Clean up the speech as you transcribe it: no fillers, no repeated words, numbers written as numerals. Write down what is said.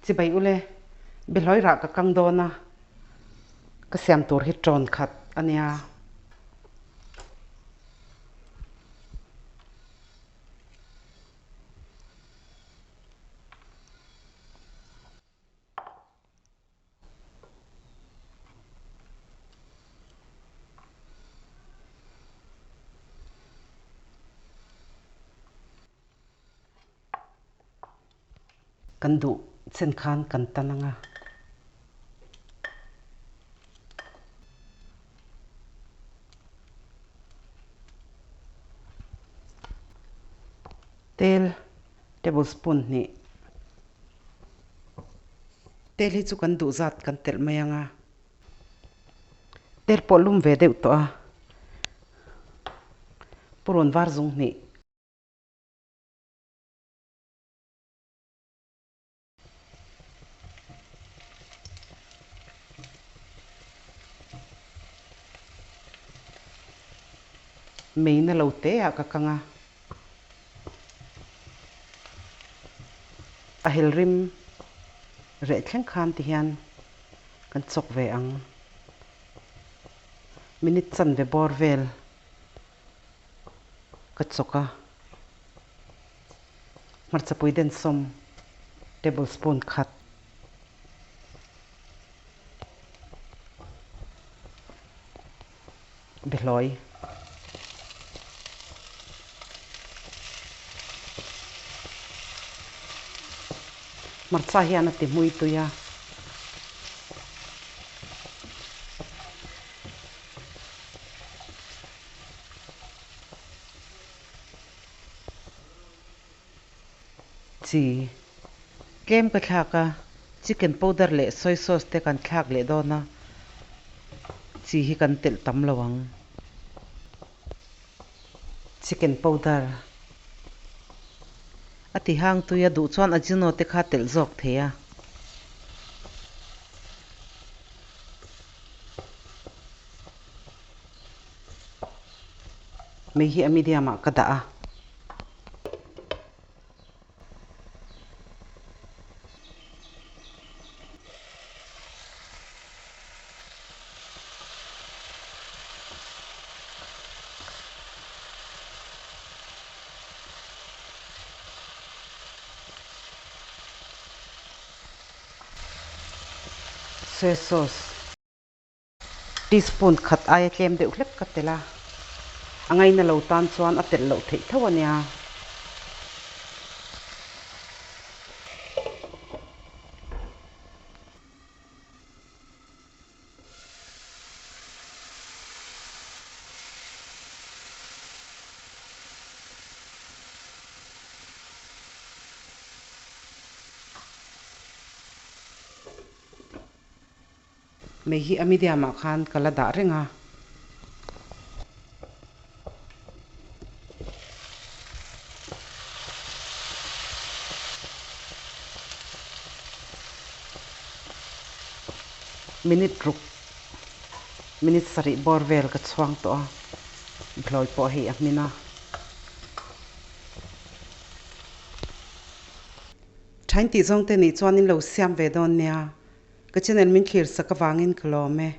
Chibai ule, Behlawi rah ka kang dawn a, ka siam tur hi ṭawn khat a nia. Kan duh chen khan kan tan ang a. Tel tablespoon hnih. Tel hi chu kan duh zat kan telh mai ang a. Tel pawh lum ve deuh tawh a. Purun var zung hnih. Mei na lo te ah ka kang a. A hel rim reh thleng khan ti hian kan chawk ve ang. Minute chanve bawr vel ka chawk a. Hmarchapui densawm tablespoon khat. Behlawi. Hmarcha hian a ti hmui tui a. Chi tlem ka thlak a, chicken powder leh soy sauce te kan thlak leh dawn a, chi hi kan telh tam lo ang. Chicken powder a ti hang tui a, duh chuan ajino te kha telh zawk thei a. Mei hi a medium ah ka dah a. Soy sauce. Teaspoon khat aia tlem deuh hlek ka telh a, a ngaina lo tan chuan a telh loh theih tho a nia. Mei hi a medium ah khan ka la dah reng a. Minute ruk, minute sarih bawr vel ka chhuang tawh a, Bhlawi pawh hei a hmin a. Thain tih zawng te nih chuan in lo siam ve dawn nia. Ka channel min thlir sak avangin ka lawm e.